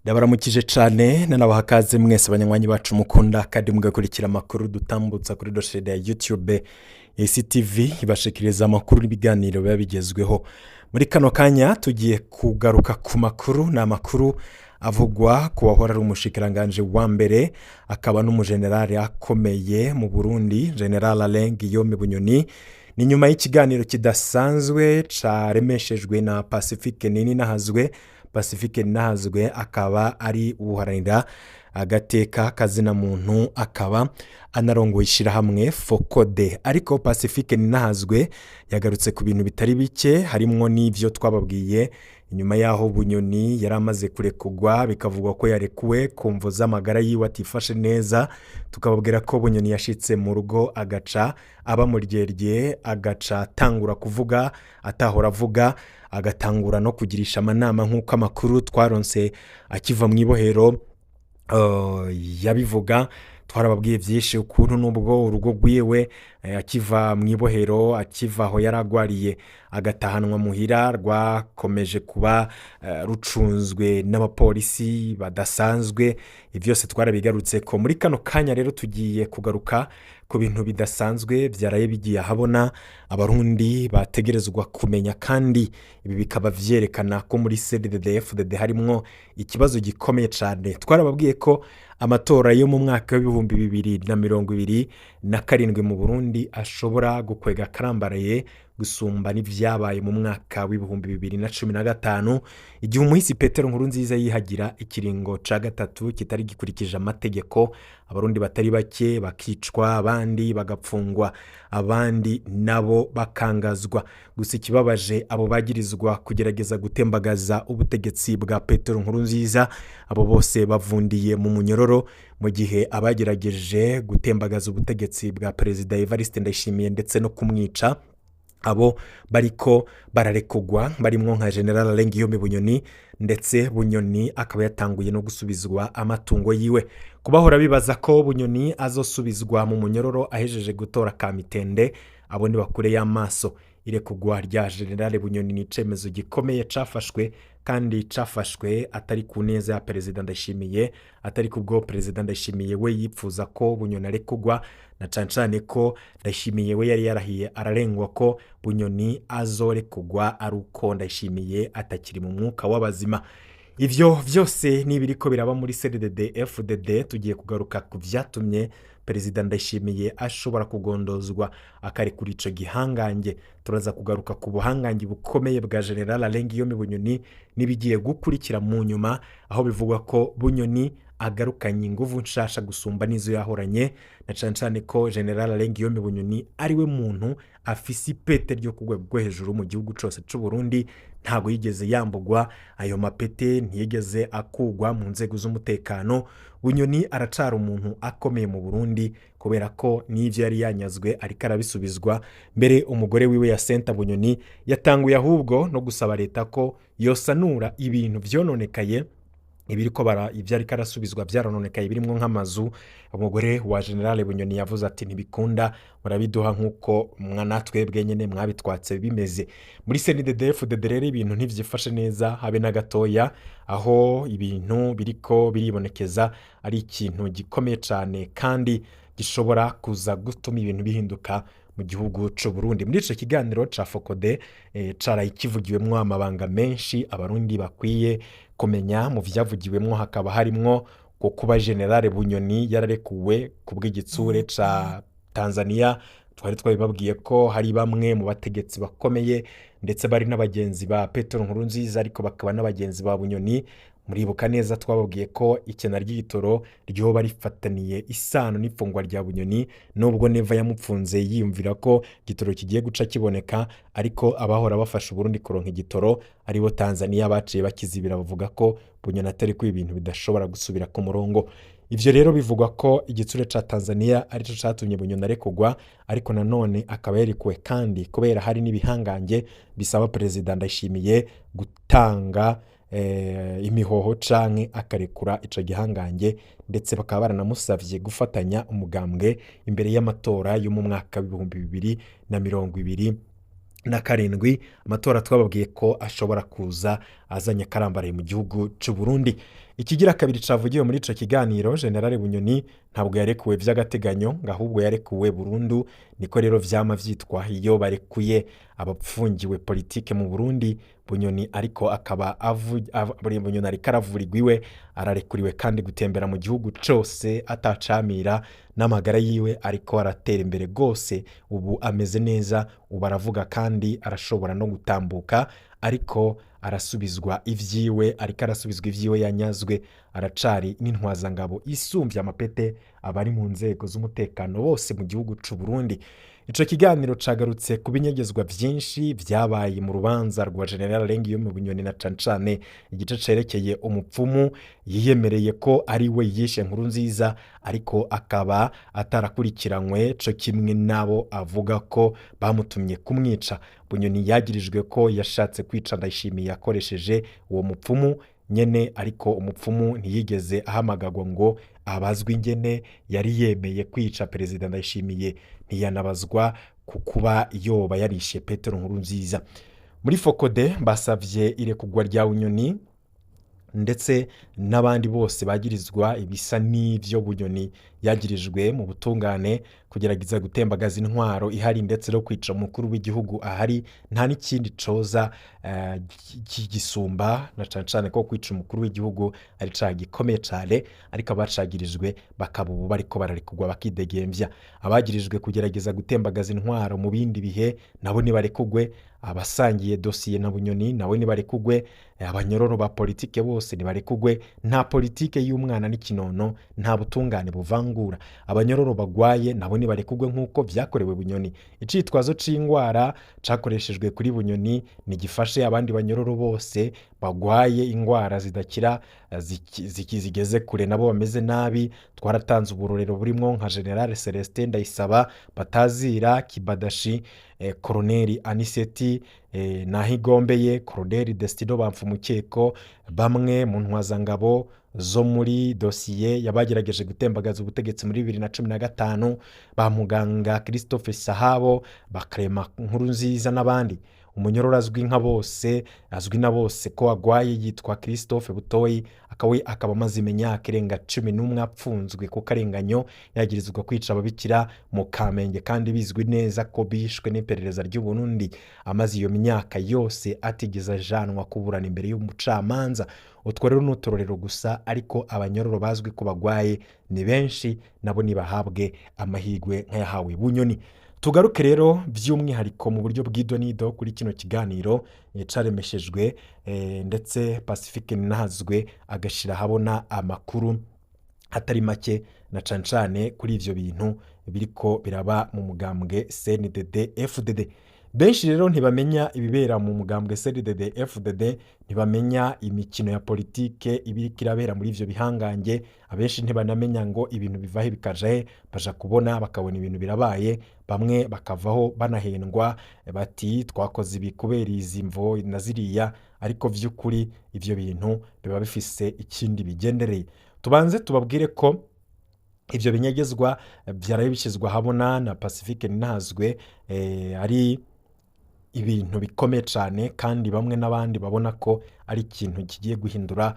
Ndabaramukije cyane, nanabaha kaze mwese abanywanyi bacu mukunda kandi mugakurikira amakuru dutambutsa kuri dossier ya YouTube ACTV, ibashikiriza amakuru n'ibiganiro biba bigezweho. Muri kano kanya tugiye kugaruka ku makuru, ni amakuru avugwa ku wahora ari umushikiranganji wa mbere akaba n'umujenerali akomeye mu Burundi, General Alain Guillaume Bunyoni. Ni nyuma y'ikiganiro kidasanzwe caremeshejwe na Pacifique Nininahazwe. Pacifique Nininahazwe akaba ari uharanira agateka kazina muntu, akaba anarongoye ishyirahamwe FOCODE. Ariko Pacifique Nininahazwe yagarutse ku bintu bitari bike, harimwo n'ibyo twababwiye inyuma y'aho Bunyoni yari amaze kurekugwa, bikavugwa ko yarekuwe ku mvo z'amagara yiwe atifashe neza. Tukababwira ko Bunyoni yashitse mu rugo agaca aba muryerye, agaca atangura kuvuga atahora avuga, agatangura no kugirisha amanama nk'uko amakuru twaronse akiva mu ibohero yabivuga. Twarababwiye byinshi ukuntu nubwo urugo rwiwe akiva mu ibohero, akiva aho yari agwariye agatahanwa muhira, rwakomeje kuba rucunzwe n'abapolisi badasanzwe. Ibyo byose twarabigarutse ko. Muri kano kanya rero tugiye kugaruka ku bintu bidasanzwe byaraye bigiye ahabona, Abarundi bategerezwa kumenya, kandi ibi bikaba vyerekana ko muri CNDD-FDD harimwo ikibazo gikomeye cyane. Twarababwiye ko amatora yo mu mwaka w'2027 mu Burundi ashobora gukwega akarambaraye gusumba n'ivyabaye mu mwaka w'2015, igihe umuhisi Petero Nkurunziza yihagira ikiringo ca gatatu kitari gikurikije amategeko, Abarundi batari bake bakicwa, abandi bagapfungwa, abandi nabo bakangazwa. Gusa ikibabaje, abo bagirizwa kugerageza gutembagaza ubutegetsi bwa Petero Nkurunziza, abo bose bavundiye mu munyororo, mu gihe abagerageje gutembagaza ubutegetsi bwa Perezida Evariste Ndayishimiye ndetse no kumwica, abo bariko bararekugwa, barimwo nka General Alain Guillaume Bunyoni, ndetse Bunyoni akaba yatanguye no gusubizwa amatungo yiwe. Kubahora bibaza ko Bunyoni azosubizwa mu munyororo ahejeje gutora kamitende, abo ni bakure y'amaso. Irekugwa rya General Bunyoni ni icemezo gikomeye cafashwe, kandi cafashwe atari ku neza ya Perezida Ndayishimiye, atari kubwo Perezida Ndayishimiye we yipfuza ko Bunyoni arekugwa, na cane cane ko Ndayishimiye we yari yarahiye ararengwa ko Bunyoni azorekugwa ari uko Ndayishimiye atakiri mu mwuka w'abazima. Ivyo vyose ni ibiriko biraba muri CNDD FDD. Tugiye kugaruka ku vyatumye Perezida Ndayishimiye ashobora kugondozwa akarekura ico gihangange. Turaza kugaruka ku buhangange bukomeye bwa General Alain Guillaume Bunyoni n'ibigiye gukurikira mu nyuma, aho bivugwa ko Bunyoni agarukanye inguvu nshasha gusumba n'izo yahoranye, na cane cane ko General Alain Guillaume Bunyoni ari we muntu afise ipete ryo ku rwego rwo hejuru mu gihugu cose c'u Burundi. Ntabwo yigeze yambugwa ayo mapete, ntiyigeze akugwa mu nzego z'umutekano. Bunyoni aracara umuntu akomeye mu Burundi, kubera ko n'ivyo yari yanyazwe ariko arabisubizwa. Mbere umugore wiwe ya Senta Bunyoni yatanguye ahubwo no gusaba leta ko yosanura ibintu vyononekaye, ibiriko bara ibyo ariko arasubizwa byarononekaye, birimo nk'amazu. Umugore wa General Bunyoni yavuze ati: "Ntibikunda, murabiduha nk'uko natwebwe nyine mwabitwatse bimeze." Muri CNDD-FDD rero ibintu ntivyifashe neza habe na gatoya, aho ibintu biriko biribonekeza ari ikintu gikomeye cyane kandi gishobora kuza gutuma ibintu bihinduka mu gihugu c'u Burundi. Muri ico kiganiro ca FOCODE caraye kivugiwemwo amabanga menshi Abarundi bakwiye kumenya. Mu vyavugiwemwo hakaba harimwo ko kuba General Bunyoni yararekuwe ku bw'igitsure ca Tanzania. Twari twabibabwiye ko hari bamwe mu bategetsi bakomeye, ndetse bari n'abagenzi ba Petero Nkurunziza, ariko bakaba n'abagenzi ba Bunyoni. Muribuka neza twababwiye ko ikena ry'igitoro ryoba rifataniye isano n'ifungwa rya Bunyoni, nubwo Neva yamupfunze yiyumvira ko igitoro kigiye guca kiboneka, ariko abahora bafasha Uburundi kuronka igitoro, aribo Tanzania, baciye bakizibira, bavuga ko Bunyoni atari ko ibintu bidashobora gusubira ku murongo. Ivyo rero bivugwa ko igitsure ca Tanzania arico catumye Bunyoni arekugwa, ariko nanone akaba yarekuwe kandi kubera hari n'ibihangange bisaba Perezida Ndayishimiye gutanga imihoho canke akarekura ico gihangange, ndetse bakaba baranamusavye gufatanya umugambwe imbere y'amatora yo mu mwaka w'2027, amatora twababwiye ko ashobora kuza azanye akarambaraye mu gihugu c'u Burundi. Ikigira kabiri cavugiwe muri ico kiganiro, General Bunyoni ntabwo yarekuwe vy'agateganyo, ngo ahubwo yarekuwe burundu. Niko rero vyama vyitwa iyo barekuye abapfungiwe politike mu Burundi. Bunyoni ariko akaba Bunyoni ariko aravurirwa iwe, ararekuriwe kandi gutembera mu gihugu cose atacamira, n'amagara yiwe ariko aratera imbere gose, ubu ameze neza, ubu aravuga kandi arashobora no gutambuka, ariko arasubizwa ivyiwe, ariko arasubizwa ivyiwe yanyazwe, aracari n'intwazangabo isumvye amapete abari mu nzego z'umutekano bose mu gihugu c'u Burundi. Ico kiganiro cagarutse ku binyegezwa vyinshi vyabaye mu rubanza rwa General Alain Guillaume Bunyoni, na cane cane igice cerekeye umupfumu yiyemereye ko ari we yishe Nkurunziza, ariko akaba atarakurikiranywe co kimwe n'abo avuga ko bamutumye kumwica. Bunyoni yagirijwe ko yashatse kwica Ndayishimiye akoresheje uwo mupfumu nyene, ariko umupfumu ntiyigeze ahamagagwa ngo abazwe ingene yari yemeye kwica Perezida Ndayishimiye, ntiyanabazwa ku kuba yoba yarishe Petero Nkurunziza. Muri Fokode basavye irekugwa rya Bunyoni ndetse n'abandi bose bagirizwa ibisa n'ivyo Bunyoni yagirijwe mu butungane, kugerageza gutembagaza intwaro ihari ndetse no kwica umukuru w'igihugu ahari, nta n'ikindi coza gisumba, na cane cane ko kwica umukuru w'igihugu ari icaha gikomeye cane, ariko abacagirijwe bakaba ubu bariko bararekurwa bakidegemvya. Abagirijwe kugerageza gutembagaza intwaro mu bindi bihe nabo nibarekugwe, abasangiye dosiye na Bunyoni nabo nibarekugwe, abanyororo ba politike bose nibarekugwe. Nta politike y'umwana n'ikinono, nta butungane buvangura. Abanyororo bagwaye nabo nibarekugwe nk'uko vyakorewe Bunyoni. Icitwazo c'ingwara cakoreshejwe kuri Bunyoni ntigifashe abandi banyororo bose bagwaye ingwara zidakira, zigeze kure, nabo bameze nabi. Twaratanze uburorero burimwo nka General Celestin Ndayisaba, Batazira Kibadashi, Colonel Aniseti Nahigombeye, Colonel Destino Bamfumukeko, bamwe mu ntwazangabo zo muri dosiye yabagerageje gutembagaza ubutegetsi muri 2015, ba muganga Christophe Sahabo, ba Clement Nkurunziza n'abandi. Umunyororo azwi nka bose, azwi na bose ko agwaye, yitwa Christophe Butoyi, akaba amaze imyaka irenga 11 apfunzwe ku karenganyo, yagirizwa kwica ababikira mu Kamenge kandi bizwi neza ko bishwe n'iperereza ry'u Burundi. Amaze iyo myaka yose atigeze ajanwa kuburana imbere y'umucamanza. Utwo rero ni uturorero gusa, ariko abanyororo bazwi ko bagwaye ni benshi, nabo nibahabwe amahirwe nk'ayahawe Bunyoni. Tugaruke rero by'umwihariko mu buryo bw'idonido kuri kino kiganiro caremeshejwe, ndetse Pacifique Ninahazwe agashira ahabona amakuru atari make, na cane cane kuri ivyo bintu biriko biraba mu mugambwe CNDD FDD. Benshi rero ntibamenya ibibera mu mugambwe CNDD FDD, ntibamenya imikino ya politike ibiriko irabera muri ivyo bihangange. Abenshi ntibanamenya ngo ibintu bivahe bikajahe, baja kubona bakabona ibintu birabaye, bamwe bakavaho banahendwa bati twakoze ibi kubera izi mvo na ziriya, ariko vy'ukuri ivyo bintu biba bifise ikindi bigendereye. Tubanze tubabwire ko ivyo binyegezwa vyaraye bishyizwe ahabona na Pacifique Ninahazwe, ari ibintu bikomeye cane, kandi bamwe n'abandi babona ko ari ikintu kigiye guhindura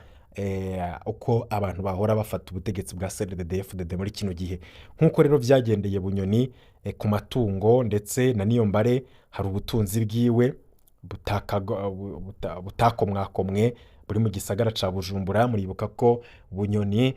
uko abantu bahora bafata ubutegetsi bwa CNDD FDD muri kino gihe. Nk'uko rero vyagendeye Bunyoni ku matungo ndetse na Niyombare, hari ubutunzi bwiwe butakomwakomwe buri mu gisagara ca Bujumbura. Muribuka ko Bunyoni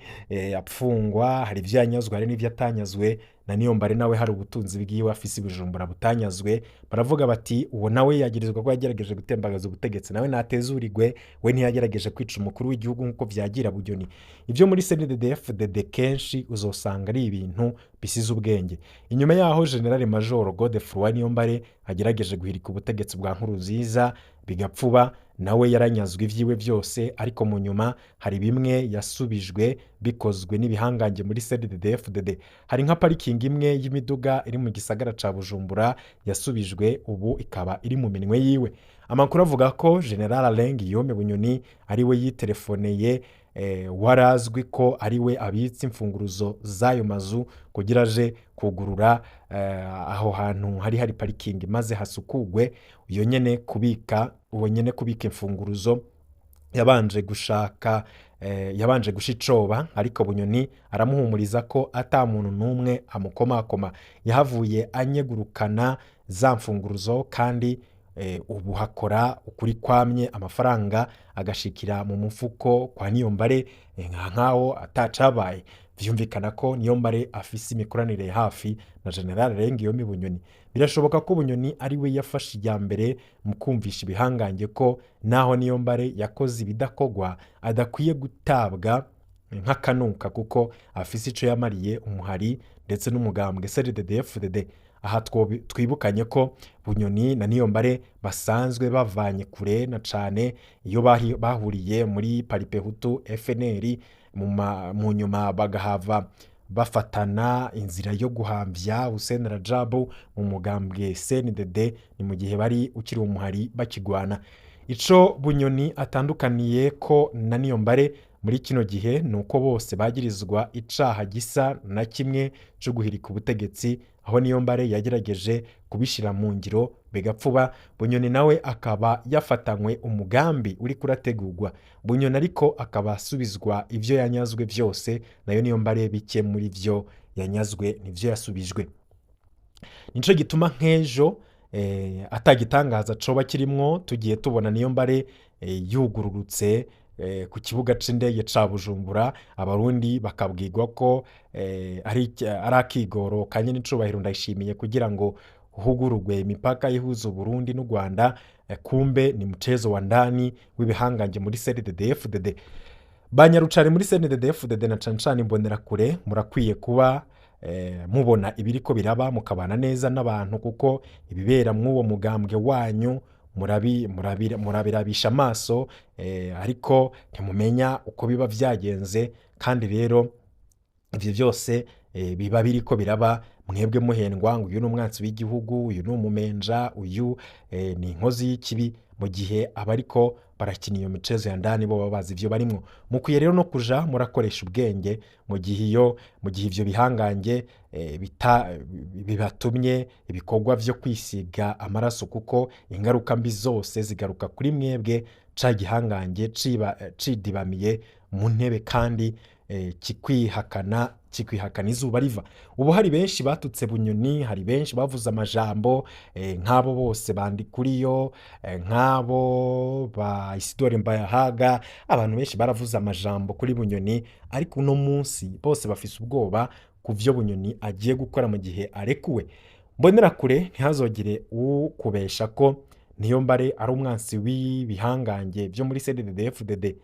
apfungwa hari ivyo yanyazwe hari n'ivyo atanyazwe, na Niyombare nawe hari ubutunzi bwiwe afise i Bujumbura butanyazwe. Baravuga bati uwo nawe yagirizwa ko yagerageje gutembagaza ubutegetsi, nawe natezurirwe, we ntiyagerageje kwica umukuru w'igihugu nk'uko vyagira Bunyoni. Ivyo muri CNDD FDD kenshi uzosanga ari ibintu bisize ubwenge. Inyuma yaho General Major Godefroid Niyombare agerageje guhirika ubutegetsi bwa Nkurunziza bigapfuba, nawe yaranyazwe ivyiwe vyose, ariko mu nyuma hari bimwe yasubijwe bikozwe n'ibihangange muri CNDD FDD. Hari nka parikingi imwe y'imiduga iri mu gisagara ca Bujumbura yasubijwe, ubu ikaba iri mu minwe yiwe. Amakuru avuga ko General Alain Guillaume Bunyoni ari we yitelefoneye warazwi ko ari we abitse imfunguruzo z'ayo mazu kugira aje kugurura aho hantu hari parikingi maze hasukugwe. Iyo nyene kubika, uwo nyene kubika imfunguruzo yabanje gushaka yabanje gusha icoba, ariko Bunyoni aramuhumuriza ko ata muntu n'umwe amukomakoma. Yahavuye anyegurukana za mfunguruzo, kandi ubu hakora ukuri kwamye, amafaranga agashikira mu mufuko kwa Niyombare nkaho atacabaye. Vyumvikana ko Niyombare afise imikoranire hafi na General Rengiyomi Bunyoni. Birashoboka ko Bunyoni ari we yafashe iya mbere mu kumvisha ibihangange ko naho Niyombare yakoze ibidakogwa adakwiye gutabwa nk'akanuka, kuko afise ico yamariye umuhari ndetse n'umugambwe CNDD-FDD. Aha twibukanye ko Bunyoni na Niyombare basanzwe bavanye kure na cane iyo bahuriye muri Paripehutu FNL, mu nyuma bagahava bafatana inzira yo guhamvya Hussein Rajabu mu mugambwe CNDD, ni mu gihe bari ukiri umuhari bakigwana. Ico Bunyoni atandukaniye ko na Niyombare muri kino gihe ni uko bose bagirizwa icaha gisa na kimwe co guhirika ubutegetsi, aho Niyombare yagerageje kubishira mu ngiro bigapfuba, Bunyoni nawe akaba yafatanywe umugambi uri kurategurwa. Bunyoni ariko akaba asubizwa ivyo yanyazwe vyose, nayo Niyombare bike muri vyo yanyazwe nivyo yasubijwe. Nico gituma nk'ejo atagitangaza coba kirimwo tugiye tubona Niyombare yugururutse ku kibuga c'indege ca Bujumbura, abarundi bakabwirwa ko ari akigoro ka nyenicubahiro Ndayishimiye kugira ngo hugururwe imipaka ihuza Uburundi n'u Rwanda, kumbe ni mchezo wa ndani w'ibihangange muri CNDD-FDD. Banyarucari muri CNDD-FDD na cane cane Imbonerakure, murakwiye kuba mubona ibiriko biraba, mukabana neza n'abantu, kuko ibibera mw'uwo mugambwe wanyu murabirabisha amaso, ariko ntimumenya uko biba vyagenze. Kandi rero ivyo vyose biba biriko biraba mwebwe muhendwa ngo uyu ni umwansi w'igihugu, uyu ni umumenja, uyu ni inkozi y'ikibi, mu gihe abariko barakina iyo michezo ya ndani bo baba bazi ivyo barimwo. Mukwiye rero no kuja murakoresha ubwenge mu gihe ivyo bihangange bibatumye ibikorwa vyo kwisiga amaraso, kuko ingaruka mbi zose zigaruka kuri mwebwe. Ca gihangange cidibamiye mu ntebe kandi kikwihakana izuba riva. Ubu hari benshi batutse Bunyoni, hari benshi bavuze amajambo, nk'abo bose Bandikuriyo, nk'abo ba Isidore Mbayahaga, abantu benshi baravuze amajambo kuri Bunyoni, ariko uno munsi bose bafise ubwoba ku vyo Bunyoni agiye gukora mu gihe arekuwe. Mbonerakure ntihazogere ukubesha ko Niyombare ari umwansi w'ibihangange vyo muri CNDD-FDD.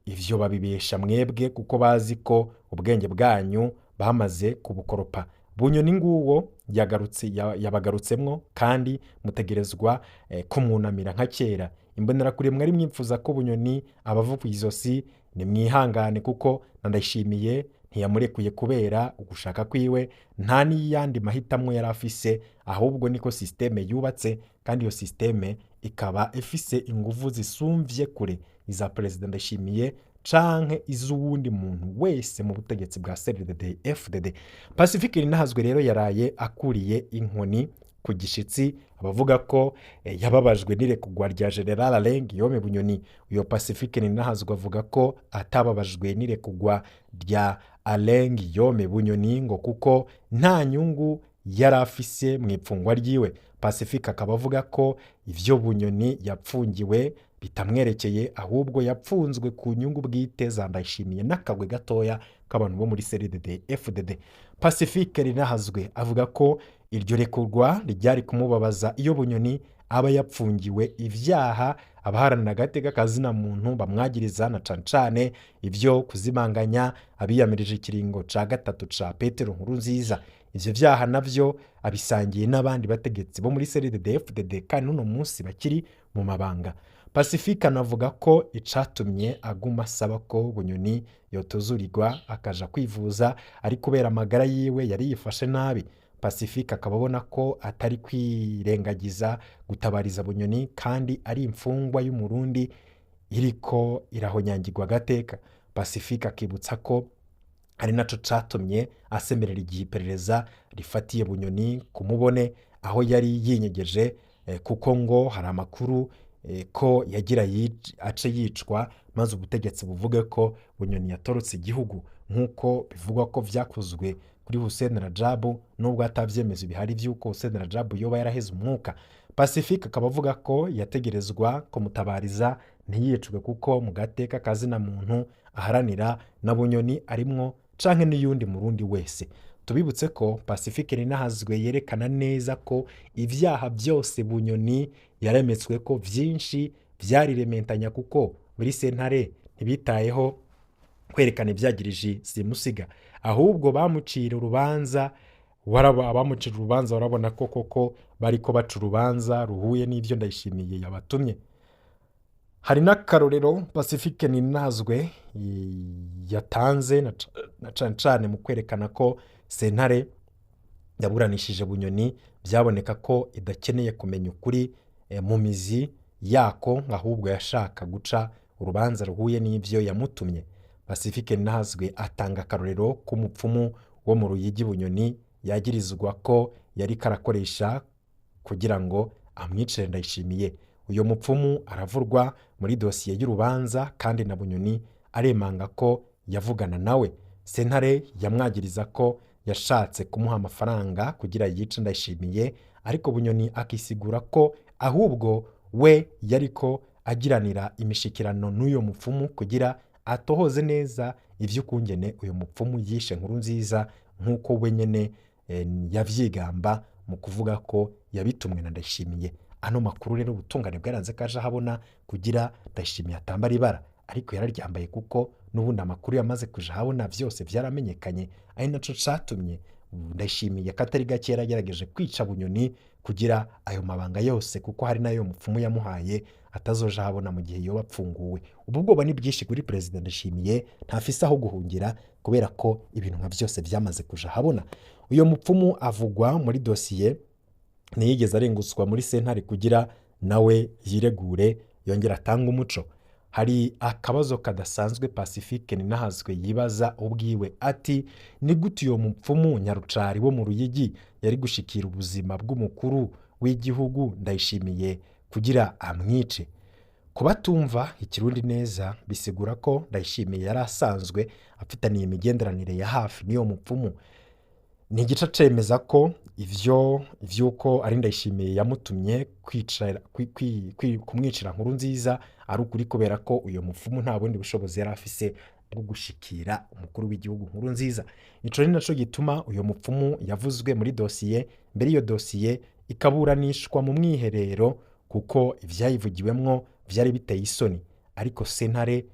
Ivyo babibesha mwebwe kuko bazi ko ubwenge bwanyu bamaze kubukoropa. Bunyoni nguwo yabagarutsemwo, kandi mutegerezwa kumwunamira nka kera. Imbonerakure mwari mwipfuza ko Bunyoni abava ku izosi, nimwihangane kuko na Ndayishimiye ntiyamurekuye kubera ugushaka kwiwe, nta n'iyandi mahitamwo yari afise, ahubwo niko systeme yubatse, kandi iyo systeme ikaba ifise inguvu zisumvye kure iza Perezida Ndayishimiye canke iz'uwundi muntu wese mu butegetsi bwa CNDD-FDD. Pacifique Nininahazwe rero yaraye akuriye inkoni ku gishitsi abavuga ko yababajwe n'irekugwa rya General Alain Guillaume Bunyoni. Uyo Pacifique Nininahazwe avuga ko atababajwe n'irekugwa rya Alain Guillaume Bunyoni ngo kuko nta nyungu yari afise mu ipfungwa ryiwe. Pacifique akaba avuga ko ivyo Bunyoni yapfungiwe bitamwerekeye, ahubwo yapfunzwe ku nyungu bwite za Ndayishimiye n'akagwe gatoya k'abantu bo muri CNDD-FDD. Pacifique Nininahazwe avuga ko iryo rekurwa ryari kumubabaza iyo Bunyoni aba yapfungiwe ivyaha abaharanira agateka kazina muntu bamwagiriza, na cane cane ivyo kuzimanganya abiyamirije ikiringo ca gatatu ca Petero Nkurunziza. Ivyo vyaha navyo abisangiye n'abandi bategetsi bo muri CNDD-FDD kandi n'uno munsi bakiri mu mabanga. Pacifique anavuga ko icatumye aguma asaba ko Bunyoni yotuzurirwa akaja kwivuza ari kubera amagara yiwe yari yifashe nabi. Pacifique akaba abona ko atari kwirengagiza gutabariza Bunyoni kandi ari imfungwa y'Umurundi iriko irahonyangirwa agateka. Pacifique akibutsa ko ari naco catumye asemerera igihe iperereza rifatiye Bunyoni kumubone aho yari yinyegeje, kuko ngo hari amakuru ko yagira ace yicwa, maze ubutegetsi buvuge ko Bunyoni yatorotse igihugu, nk'uko bivugwa ko vyakozwe kuri Hussein Rajabu, nubwo atavyemezo bihari vy'uko Hussein Rajabu yoba yaraheze umwuka. Pacifique akaba avuga ko yategerezwa kumutabariza ntiyicwe, kuko mu gateka kazina muntu aharanira na Bunyoni arimwo canke n'uyundi murundi wese. Tubibutse ko Pacifique Ninahazwe yerekana neza ko ivyaha byose Bunyoni yaremetswe ko vyinshi vyarirementanya, kuko muri sentare ntibitayeho kwerekana ivyagirije simusiga, ahubwo bamucira urubanza bamucira urubanza warabona ko koko bariko baca urubanza ruhuye n'ivyo Ndayishimiye yabatumye. Hari n'akarorero Pacifique Ninahazwe yatanze na cane cane mu kwerekana ko sentare yaburanishije Bunyoni byaboneka ko idakeneye kumenya ukuri mu mizi yako, ahubwo yashaka guca urubanza ruhuye n'ivyo yamutumye. Pacifique Ninahazwe atanga akarorero k'umupfumu wo mu Ruyigi Bunyoni yagirizwa ko yari karakoresha kugira ngo amwicire Ndayishimiye. Uyo mupfumu aravurwa muri dosiye y'urubanza, kandi na Bunyoni aremanga ko yavugana nawe. Sentare yamwagiriza ko yashatse kumuha amafaranga kugira yice Ndayishimiye, ariko Bunyoni akisigura ko ahubwo we yariko agiranira imishikirano n'uyo mupfumu kugira atohoze neza ivy'ukungene uyo mupfumu yishe Nkurunziza, nk'uko we nyene yavyigamba mu kuvuga ko yabitumwe na Ndayishimiye. Ano makuru rero ubutungane bwaranze kaje ahabona kugira Ndayishimiye atambara ibara, ariko yararyambaye kuko n'ubundi amakuru yamaze kuja ahabona vyose vyaramenyekanye, ari naco catumye Ndayishimiye katari gake yaragerageje kwica Bunyoni kugira ayo mabanga yose, kuko hari nayo mupfumu yamuhaye atazoja ahabona mu gihe yoba apfunguwe. Ubu bwoba ni bwinshi kuri Perezida Ndayishimiye, ntafise aho guhungira kubera ko ibintu nka vyose vyamaze kuja ahabona. Uyo mupfumu avugwa muri dosiye ntiyigeze arengutswa muri sentare kugira nawe yiregure yongera atange umuco. Hari akabazo kadasanzwe Pacifique Ninahazwe yibaza ubwiwe, ati ni gute uyo mupfumu Nyarucari wo mu Ruyigi yari gushikira ubuzima bw'umukuru w'igihugu Ndayishimiye kugira amwice? Kubatumva ikirundi neza bisigura ko Ndayishimiye yari asanzwe afitaniye imigenderanire ya hafi n'iyo mupfumu. Ni igice cemeza ko ivyo ivyuko ari Ndayishimiye yamutumye kumwicira Nkurunziza ari ukuri, kubera ko uyo mupfumu nta bundi bushobozi yari afise bwo gushikira umukuru w'igihugu Nkurunziza. Ico ni naco gituma uyo mupfumu yavuzwe muri dosiye, mbere iyo dosiye ikaburanishwa mu mwiherero, kuko ivyayivugiwemwo vyari biteye isoni. Ariko sentare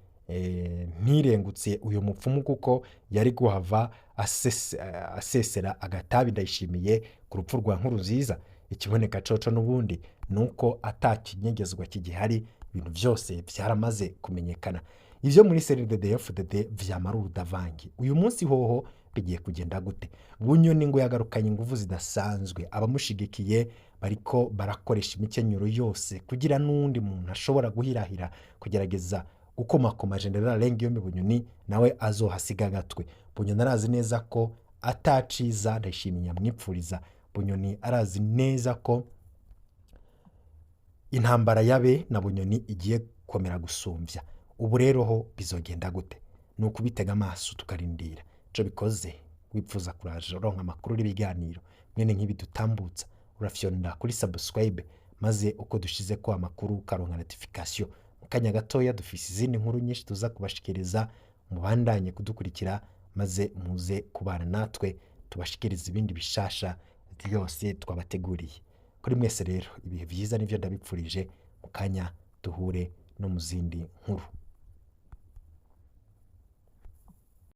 ntirengutse uyo mupfumu, kuko yari guhava asesera agatabi Ndayishimiye ku rupfu rwa Nkurunziza. Ikiboneka coco n'ubundi nuko atakinyegezwa kigihari, ibintu vyose vyaramaze kumenyekana. Ivyo muri CNDD-FDD vyamara urudavangi. Uyu munsi hoho bigiye kugenda gute? Bunyoni ngo yagarukanye inguvu zidasanzwe, abamushigikiye bariko barakoresha imikenyero yose kugira n'undi muntu ashobora guhirahira kugerageza gukomakoma General Guillaume Bunyoni nawe azohasiga agatwe. Bunyoni arazi neza ko ataciza Ndayishimiye amwipfuriza. Bunyoni arazi neza ko intambara yabe na Bunyoni igiye gukomera gusumvya. Ubu rero ho bizogenda gute? Ni ukubitega amaso tukarindira. Ico bikoze wipfuza kuraje uronka amakuru n'ibiganiro mwene nk'ibi dutambutsa, urafyonda kuri subscribe, maze uko dushize ko amakuru ukaronka notification. Mu kanya gatoya dufise izindi nkuru nyinshi tuza kubashikiriza, mubandanye kudukurikira maze muze kubana natwe tubashikiriza ibindi bishasha byose twabateguriye. Kuri mwese rero ibihe vyiza nivyo ndabipfurije, mu kanya duhure no mu zindi nkuru.